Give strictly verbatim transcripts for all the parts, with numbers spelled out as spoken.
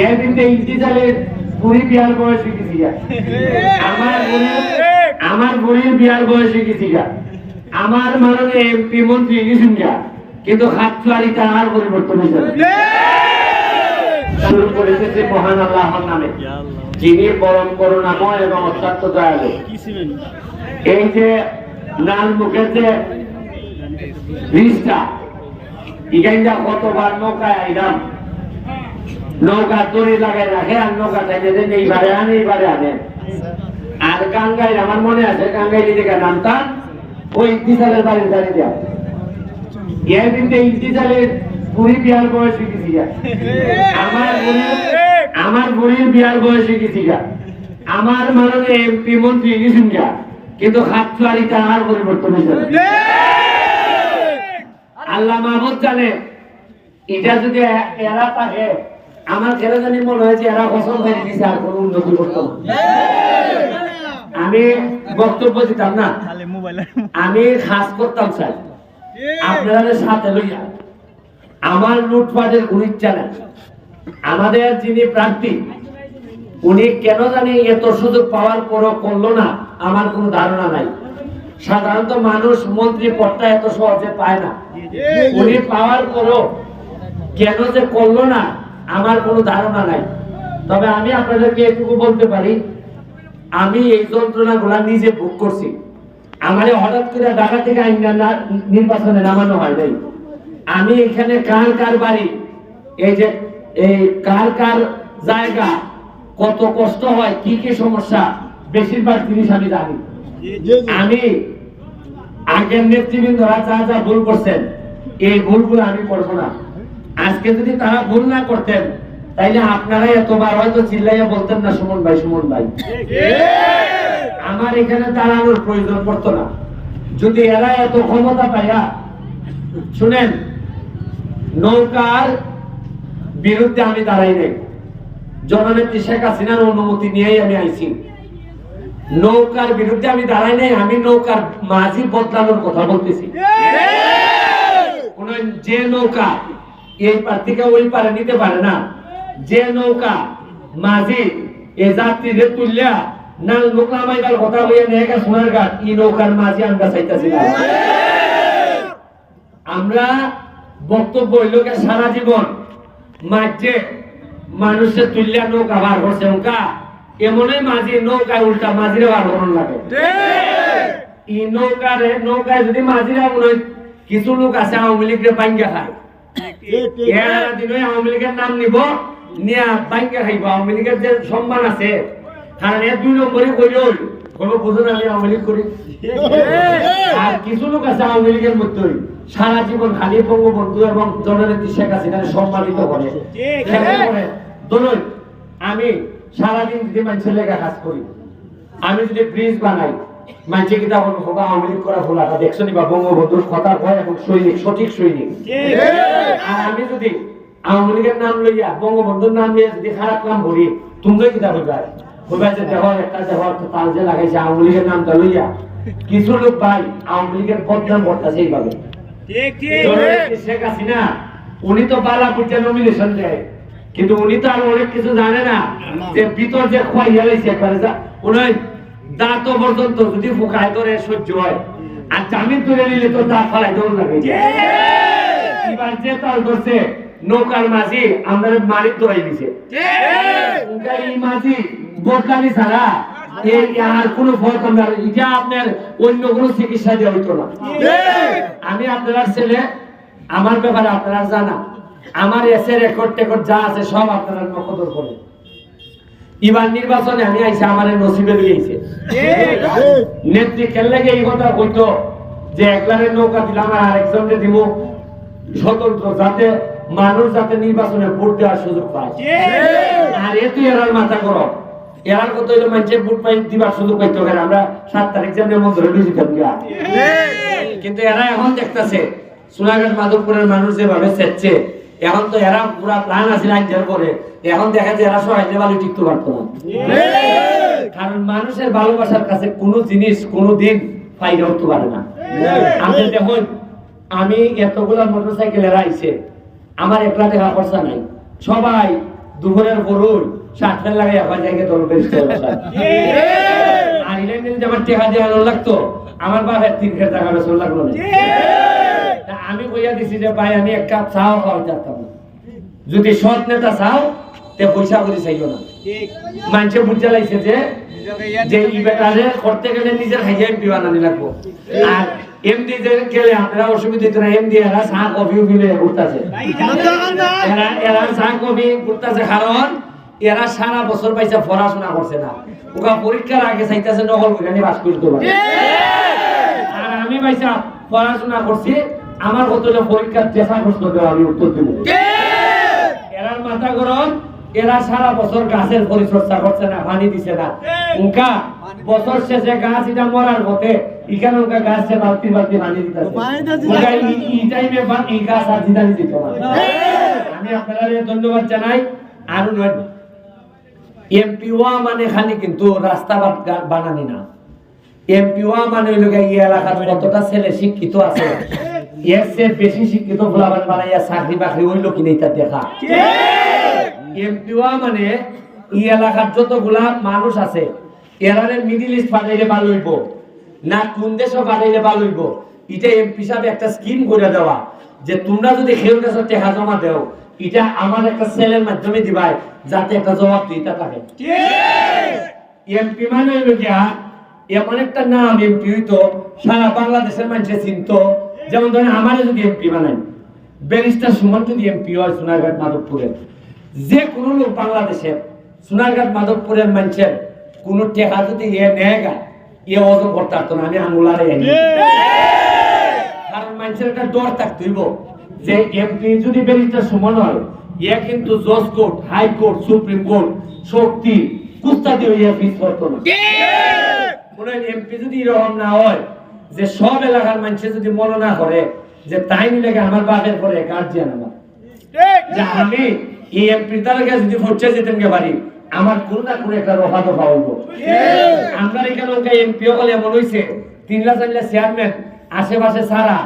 এর ভিতরে ইন্তিজারের পুরি বিয়ার বয়স অই গেছে গিয়া। আমার বুড়ির, আমার বুড়ির বিয়ার বয়স অই গেছে গিয়া। আমার মাননীয় এমপি মন্ত্রী অই গেছইন গিয়া, কিন্তু হাত চুয়ারি তার পরিবর্তন অইছে না। শুরু করেছে সে মহান আল্লাহর নামে, যিনি পরম করুণাময় এবং অত্যন্ত দয়ালু। এই যে লাল মুখের যে ব্রিজটা, ইখানটা কতবার নৌকায় আইলাম, নৌকা দড়ি লাগাই রাখে আর নৌকা চাইতে দেন, এইবারে আনে, এইবারে আনে। আর গাঙ্গাই, আমার মনে আছে, গাঙ্গাই দিকে নামতাম, ওই বিশালের বাড়ির গাড়ি দিয়া। এর ভিতরে ইন্তিজারের পুরি বিয়ার বয়স অই গেছে গিয়া। আমার বুড়ির, আমার বুড়ির বিয়ার বয়স অই গেছে গিয়া। আমার মাননীয় এমপি মন্ত্রী অই গেছইন গিয়া, কিন্তু হাত চুয়ারি তার পরিবর্তন অইছে না। আল্লাহ মাহবুদ জানে, ইটা যদি এ-, এরা থাকে, আমার কেন জানি মনে হয় যে এরা কসম খাই দিছে আর কোনো উন্নতি করতো না। আমি বক্তব্য দিতাম না, আমি কাজ করতাম স্যার, আপনাদের সাথে লইয়া। আমার লুটপাটের কোনো ইচ্ছা নাই। আমাদের যিনি প্রার্থী, উনি কেন জানি এত সুযোগ পাওয়ার পরও করলো না, আমার কোনো ধারণা নাই। সাধারণত মানুষ মন্ত্রী পদটা এত সহজে পায় না। উনি পাওয়ার পরও কেন যে করলো না, আমার কোনো ধারণা নাই। তবে আমি আপনাদেরকে এটুকু বলতে পারি, আমি এই যন্ত্রণাগুলা নিজে ভোগ করছি। আমারে হঠাৎ করে ঢাকা থেকে আইনা না, নির্বাচনে নামানো হয় নাই। আমি এখানে কার কার বাড়ি, এই যে, এই কার কার জায়গা, কত কষ্ট হয়, কি কি সমস্যা, বেশিরভাগ জিনিস আমি জানি। আমি আগের নেতৃবৃন্দরা যা যা ভুল করছেন, এই ভুলগুলো আমি করবো না। আজকে যদি তারা ভুল না করতেন, তাইলে আপনারা এতবার হয়তো চিল্লাইয়া বলতেন না, "সুমন ভাই, সুমন ভাই।" আমার এখানে দাঁড়ানোর প্রয়োজন পড়তো না। যদি এরা এত ক্ষমতা পাইয়া, শুনেন, নৌকার বিরুদ্ধে আমি দাঁড়াই নাই। জননেত্রী শেখ হাসিনার অনুমতি নিয়েই আমি আইছি। নৌকার বিরুদ্ধে আমি দাঁড়াই নাই, আমি নৌকার মাঝি বদলানোর কথা বলতেছি। কোন যে নৌকা এই পার থেকে ওই পারে নিতে পারে না, যে নৌকা মাঝি এ যাত্রীরে তুললা, নাল মুখ লামাইবার কথা হইয়া নেগা সোনার ঘাট, এই নৌকার মাঝি আমরা চাইতাছি না। আমরা বক্তব্য হইল গিয়া সারা জীবন মাঝে মানুষে তুললা নৌকা বার করছে, ওকা এমনই মাঝি নৌকায় উল্টা মাঝিরে বার করন লাগে। এই নৌকারে, নৌকায় যদি মাঝিরা মনে হয় কিছু লোক আছে আওয়ামী লীগরে ভাঙ্গা খায়, এরা দিনই আওয়ামী লীগের নাম নিব, নিয়া ভাঙ্গা খাইব। আওয়ামী লীগের যে সম্মান আছে, কারণ এর দুই নম্বরই করি ওই, কোনো বুঝুন আমি আওয়ামী লীগ করি। আর কিছু লোক আছে আওয়ামী লীগের মধ্যে সারা জীবন খালি বঙ্গবন্ধু এবং জননেত্রী শেখ হাসিনার সম্মানিত করে। খেয়াল করে, ধরুন, আমি সারাদিন যদি মানুষের লেগে কাজ করি, আমি যদি ব্রিজ বানাই, মানষে কিতা বলবো, "বাবা, আওয়ামী লীগ করা ভুল, এটা দেখছো নি বা, বঙ্গবন্ধুর কথা কয় এবং সৈনিক, সঠিক সৈনিক।" আর আমি যদি আওয়ামী লীগের নাম লইয়া, বঙ্গবন্ধুর নাম লইয়া যদি খারাপ কাম করি, তুমরাই কিতা বলবা? বলবা যে, "দেখো, একটা দেখো, একটা তাল যে লাগাইছে আওয়ামী লীগের নামটা লইয়া।" কিছু লোক ভাই আওয়ামী লীগের বদনাম করতেছে এইভাবে। ঠিক, ঠিক। ধরো, এই যে শেখ হাসিনা, উনি তো বালা বুঝে নমিনেশন দেয়, কিন্তু উনি তো আরো অনেক কিছু জানে না, যে ভিতর যে খোয়াইয়া লাইছে একবারে, যা, উনি দাঁত পর্যন্ত যদি ফুকায় ধরে সহ্য হয়, আর জামিন তুলে নিলে তো দাঁত ফালাই দৌড় লাগে। এবার যে তাল ধরছে নৌকার মাঝি, আমরা মালিক ধরাই দিছে। ওটা এই মাঝি বদলানি ছাড়া এই আর কোনো পথ আমরা, এটা আপনার অন্য কোনো চিকিৎসা দেওয়া হইতো না। আমি আপনার ছেলে, আমার ব্যাপারে আপনারা জানা, আমার এসে রেকর্ড টেকর্ড যা আছে সব আপনারা নকদর করে। এবার নির্বাচনে আমি আইসা আমার নসিবে লই আইছে। নেত্রী খেললে গিয়ে এই কথা কইতো যে একলারে নৌকা দিলাম আর আরেকজনকে দিব স্বতন্ত্র, যাতে মানুষ যাতে নির্বাচনে ভোট দেওয়ার সুযোগ পায়। আর এ তুই এরার মাথা গরম, এরার কত হইলো মানুষের ভোট পাই দিবার সুযোগ পাইতো, কারণ আমরা সাত তারিখ যেমনি মন ধরে বুঝি থাকি। কিন্তু এরা এখন দেখতেছে সোনাঘাট মাধবপুরের মানুষ যেভাবে চেচ্ছে, এখন তো এরা পুরা প্ল্যান আছে লাইন যার পরে, এখন দেখা যায় এরা সহায় বালি টিকতে পারতো না। কারণ মানুষের ভালোবাসার কাছে কোনো জিনিস কোনো দিন ফায়দা উঠতে পারে না। আপনি দেখুন, আমি এতগুলা মোটরসাইকেল এরা আইছে, আমার একলা টাকা খরচা নাই, সবাই দুপুরের পরই শার্ট প্যান্ট লাগাইয়া আবার যাইগে তোর ব্যারিস্টার বাসায়। আর ইলেন যদি আমার টেকা দিয়া আনার লাগতো, আমার বাপের তিন খের জাগা বেচন লাগলো না। তা আমি কইয়া দিছি যে, "ভাই, আমি এক কাপ চাও খাওয়াইতে পারতাম না। যদি সৎ নেতা চাও, তে পয়সা করি চাইও না।" মানষে বুঝা লাইছে যে, যে ই বেটারে করতে গেলে নিজের খাইয়া এমপি বানানি লাগবো। আর এমডি যে গেলে আপনারা অসুবিধা হইতো না, এমডি এরা চা কফিও ফিলে ঘুরতাছে। এরা, এরা চা কফি ঘুরতাছে, কারণ এরা সারা বছর পয়সা পড়াশোনা করছে না। ওরা পরীক্ষার আগে চাইতাছে নকল করে আমি পাস করতে পারি। আর আমি পয়সা পড়াশোনা করছি, আমার কত হলো পরীক্ষার চেষ্টা প্রশ্ন দেওয়া আমি উত্তর দিব। এরার মাথা গরম, এরা সারা বছর গাছের পরিচর্যা করছে না, পানি দিছে না। উনকা বছর শেষে গাছ এটা মরার পথে, এখানে উনকা গাছে বালতি বালতি পানি দিতেছে। পানি দিতেছে। উনকা এই, এই টাইমে বা-, এই গাছ আর জিতানি দিত না। আমি আপনারারে ধন্যবাদ জানাই। আর নয়, এমপি ওয়া মানে খালি কিন্তু রাস্তা বাট গা-, বানানি না। এমপি ওয়া মানে হইল গিয়া এই এলাকার কতটা ছেলে শিক্ষিত আছে, এর চেয়ে বেশি শিক্ষিত ফুলাবান বানাইয়া চাকরি বাকরি হইল কিনা এটা দেখা। এমপি ওয়া মানে এই এলাকার যতগুলা মানুষ আছে, এরারে মিডিল ইস্ট পাঠাইলে ভালো হইব, না কোন দেশে পাঠাইলে ভালো হইব, এটা এমপি সাহেব একটা স্কিম করে দেওয়া যে তোমরা যদি কেউর কাছে টেকা জমা দেও, এটা আমার একটা সেলের মাধ্যমে দিবাই, যাতে একটা জবাব দিতে থাকে। এমপি মানে হইল গিয়া এমন একটা নাম, এমপি হইতো সারা বাংলাদেশের মানুষে চিনতো। যেমন ধরেন, আমারে যদি এমপি বানাই, ব্যারিস্টার সুমন যদি এমপি হয় সোনারঘাট মাধবপুরের, যে কোনো লোক বাংলাদেশের সোনারঘাট মাধবপুরের মানুষের কোনো টেকা যদি এ নেয়গা, এ ওজন করতে পারতো না, আমি আঙুলারে এনে। কারণ মানুষের একটা ডর থাকতে হইব যে এমপি যদি ব্যারিস্টার সুমন হয়, এ কিন্তু জজ court, high court, supreme court, শক্তি, কুস্তাদি হইয়া ফিস করতো না। কোনো এমপি যদি এরকম না হয় যে সব এলাকার মানুষে যদি মনে না করে যে তাই নিলে আমার বাপের পরে গার্জিয়ান আমার, যে আমি এই এমপির দ্বারা গিয়া যদি পৌঁছে যেতাম গিয়া পারি, আমার কোনো না কোনো একটা রফা দফা হইব। আমরা এখানে ওকে এমপি হলে এমন হইছে, তিনলা চাইরলা চেয়ারম্যান আশেপাশে ছাড়া,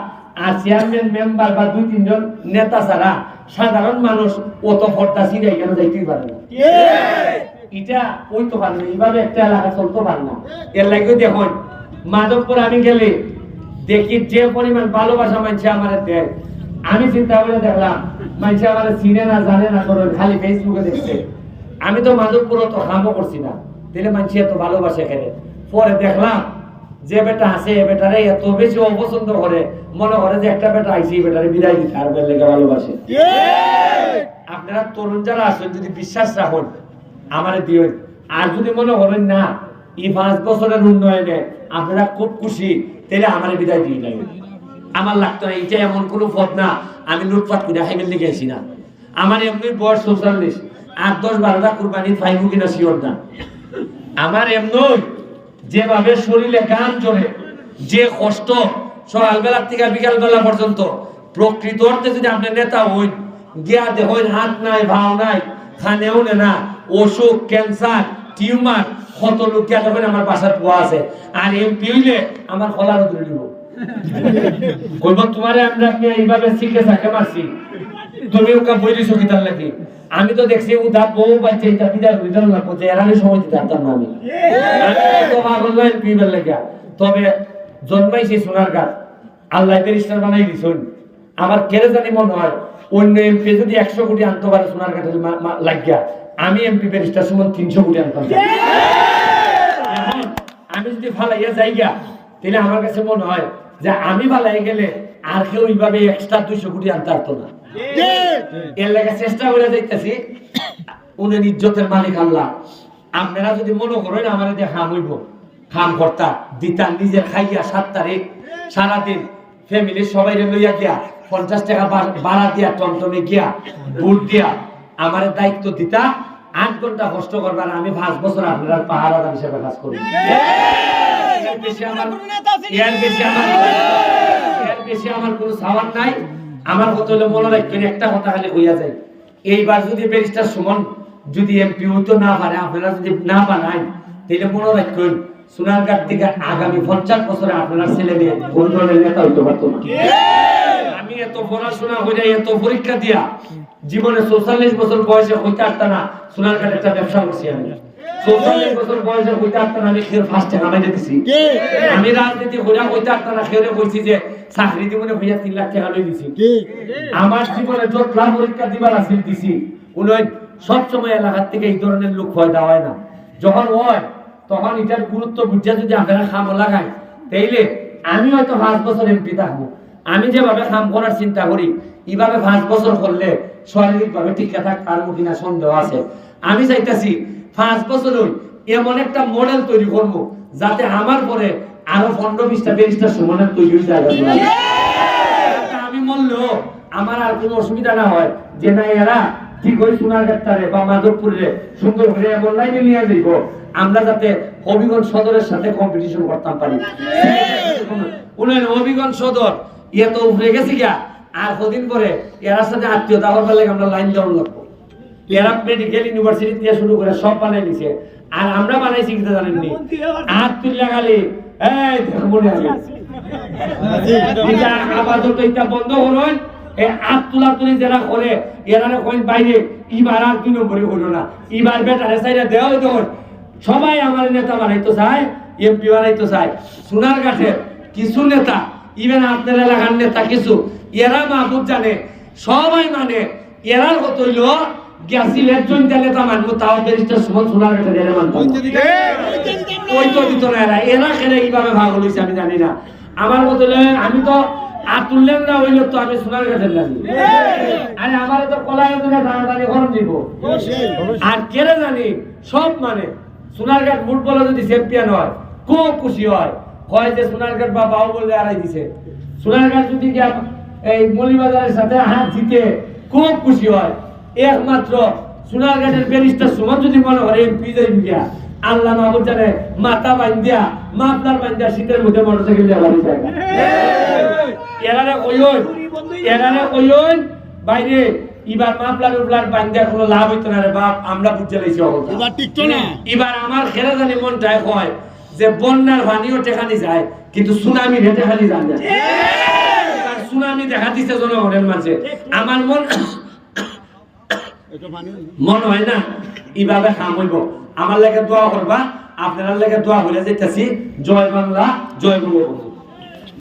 আর চেয়ারম্যান মেম্বার বা দুই তিনজন নেতা ছাড়া সাধারণ মানুষ অত পর্দা ছিঁড়ে এখানে যাইতেই পারে না। এটা হইতো পারে না, এইভাবে একটা এলাকা চলতো পারে না। এর লাগেও দেখুন, মাধবপুর আমি গেলে দেখি যে পরিমাণ ভালোবাসা মানুষে আমার দেয়। আমি চিন্তা করে দেখলাম, মানুষে আমার চিনে না, জানে না, করে খালি ফেসবুকে দেখছে। আমি তো মাধবপুর তো কামও করছি না, তাহলে মানুষে এত ভালোবাসে কেনে? পরে দেখলাম যে বেটা আছে, এ বেটারে এত বেশি অপছন্দ করে, মনে করে যে একটা বেটা আইছে, এই বেটারে বিদায় দিতে আর বের লেগে ভালোবাসে। আপনারা তরুণ যারা আছেন, যদি বিশ্বাস রাখেন, আমারে দিয়েন। আর যদি মনে করেন না, এই পাঁচ বছরের উন্নয়নে আপনারা খুব খুশি, তাহলে আমারে বিদায় দিয়ে নেবেন। আমার লাগতো না, এটা এমন কোনো পদ না, আমি লুটপাট করে খাইবার লেগে আইছি না। আমার এমনি বয়স চৌচল্লিশ, আর দশ বারোটা কুরবানি পাইব কিনা শিওর না। আমার এমনি যেভাবে শরীরে গাম জড়ে, যে কষ্ট, সকালবেলা থেকে বিকালবেলা পর্যন্ত, প্রকৃত অর্থে যদি আপনি নেতা হইন, গিয়া দেখইন হাত নাই, পাও নাই, খানেও নে না, অসুখ, ক্যান্সার, টিউমার, কত লোক গিয়া দেখইন আমার বাসার পুয়া আছে। আর এমপি হইলে আমার কলার ধরে নিব। কইব, "তোমারে আমরা কি এইভাবে শিখে সাকে মারছি? তুমি ওকে বই দিছো কিতার লাগি?" আমি তো দেখছি ও দাঁত বউ বাচ্চা এটা বিদায় হইতে লাগবো যে এরারে সময় দিতে পারতাম না আমি। আমি তো পাগল না এমপি হইবার লাগিয়া। তবে জন্মাইছি সোনারঘাট, আল্লাহ ব্যারিস্টার বানাই দিছইন। আমার কেড়ে জানি মনে হয় অন্য এমপি যদি একশো কোটি আনতে পারে সোনারঘাটের মা-, মা-, লাগিয়া, আমি এমপি ব্যারিস্টার সুমন তিনশো কোটি আনতাম। এখন আমি যদি ফালাইয়া যাইগা, তাহলে আমার কাছে মনে হয় যে আমি ফালাই গেলে আর কেউ এইভাবে এক্সট্রা দুইশো কোটি আনতে পারতো না। এর লাগি চেষ্টা করে যাইতেছি, উনি ইজ্জতের মালিক আল্লাহ। আপনারা যদি মনে করেন আমার দিয়ে কাম হইব, কাম করতা দিতা, নিজের খাইয়া সাত তারিখ সারাদিন ফ্যামিলির সবাই লইয়া গিয়া পঞ্চাশ টাকা বা-, ভাড়া দিয়া টমটমে গিয়া ভোট দিয়া আমারে দায়িত্ব দিতা, আট ঘন্টা কষ্ট করবার, আমি পাঁচ বছর আপনার পাহারাদার হিসেবে কাজ করি। এর বেশি আমার, এর বেশি আমার, এর বেশি আমার কোনো চাওয়ার নাই। আমার কথা হলো মনে রাখবেন, একটা কথা খালি কইয়া যাই, এইবার যদি ব্যারিস্টার সুমন যদি এমপি হইতো না পারে, আপনারা যদি না বানাইন, তাহলে মনে রাখবেন সোনারঘাট থেকে আগামী পঞ্চাশ বছরে আপনার ছেলে মেয়ে কোন ধরনের নেতা হইতে পারতো না। আমি এত পড়াশোনা করে, এত পরীক্ষা দিয়া জীবনে চৌচল্লিশ বছর বয়সে কইতা পারতা না, সোনারঘাট একটা ব্যবসা করছি আমি। চৌচল্লিশ বছর বয়সে কইতা পারতা না আমি কেউরে পাঁচ টেকা কামাইয়া দিছি। আমি রাজনীতি করিয়া কইতা পারতা না কেউরে কইছি যে চাকরি দিমুনে কইয়া তিন লাখ টেকা লই দিছি। আমার জীবনে যতলা পরীক্ষা দিবার আছিল দিছি। উনি সব সময় এলাকার থেকে এই ধরনের লোক পয়দা হয় না। যখন হয়, তখন ইটার গুরুত্ব বুঝিয়া যদি আপনারা কামো লাগাইন, তাইলে আমি হয়তো পাঁচ বছর এমপি থাকবো। আমি যেভাবে কাম করার চিন্তা করি, ইভাবে পাঁচ বছর করলে শারীরিকভাবে টিকে থাকতে পারবো কিনা সন্দেহ আছে। আমি চাইতাছি পাঁচ বছর হই এমন একটা মডেল তৈরি করবো, যাতে আমার পরে আরো পনেরো বিশটা ব্যারিস্টার সমানের তৈরি হয়ে যায়। তা আমি মরলেও আমার আর কোনো অসুবিধা না হয়, যে না, এরা ঠিক ওই সোনারঘাটটারে বা মাধবপুরে সুন্দর করে এমন লাইনে নিয়ে যাইব, আমরা যাতে হবিগঞ্জ সদরের সাথে কম্পিটিশন করতাম পারি। উনি হবিগঞ্জ সদর ইয়ে তো উপরে গেছি গিয়া, আর কদিন পরে এরার সাথে আত্মীয়তা করবার লাগে আমরা লাইন দেওয়ার লাগবো। এরা মেডিকেল ইউনিভার্সিটি থেকে শুরু করে সব বানাই নিছে। আর আমরা বানাইছি কিতা জানেননি? আত তুললে খালি, এই দেখো মনে হয়। এটা আপাতত এটা বন্ধ করুন। এই আত তুলা তুলি যারা করে, এরারে কইন বাইরে, ইবার আর দুই নম্বরই হইল না। ইবার বেটারে সাইডে দেওয়া হইতে হয়। সবাই আমার নেতা বানাইতে চায়, এমপি বানাইতে চায়। সোনারঘাটের কিছু নেতা, ইভেন আপনার এলাকার নেতা কিছু, এরা মাহবুব জানে, সবাই মানে, এরার কথা হইল, গেছিল একজন নেতা মানবো, তাও ব্যারিস্টার সুমন সোনারঘাটে গেলে মানতাম না। ওই তো দিত না এরা, এরা কেন এইভাবে পাগল হইছে আমি জানি না। আমার কথা হইল, আমি তো আতুল্লেন না হইলে তো আমি সোনারঘাটের লাগি। আরে আমার তো কলাই দিলে টানাটানি করুন দিব। আর কেড়ে জানি, সব মানে, সোনারঘাট ফুটবলে যদি চ্যাম্পিয়ন হয়, খুব খুশি হয়। হয় যে সোনারঘাট বা বাহুবলে আড়াই দিছে। সোনারঘাট যদি গিয়া এই মৌলভীবাজারের সাথে হাত জিতে, খুব খুশি হয়। একমাত্র সোনারঘাটের ব্যারিস্টার সুমন যদি মনে করে এমপি যাই গিয়া, আল্লাহ মাহবুব জানে, মাথা বান্ধিয়া, মাফলার বান্ধিয়া শীতের মধ্যে মোটরসাইকেল দিয়ে বাড়ি যায়। এরারে কইন, এরারে কইন, বাইরে, ইবার মাফলার উফলার বান্ধিয়া কোনো লাভ হইতো না রে বাপ, আমরা বুঝে লাইছি অবস্থা। এবার টিকতো না। ইবার আমার কেড়ে জানি মনটায় কয় যে বন্যার পানিও টেকানি যায়, কিন্তু সুনামির হেঁটে খালি যায় না। এবার সুনামি দেখা দিছে জনগণের মাঝে। আমার মন মন হয় না ইভাবে কাম হইব। আমার লাগি দোয়া করবা, আপনারার লাগি দোয়া করে যাইতাছি। জয় বাংলা, জয় বঙ্গবন্ধু।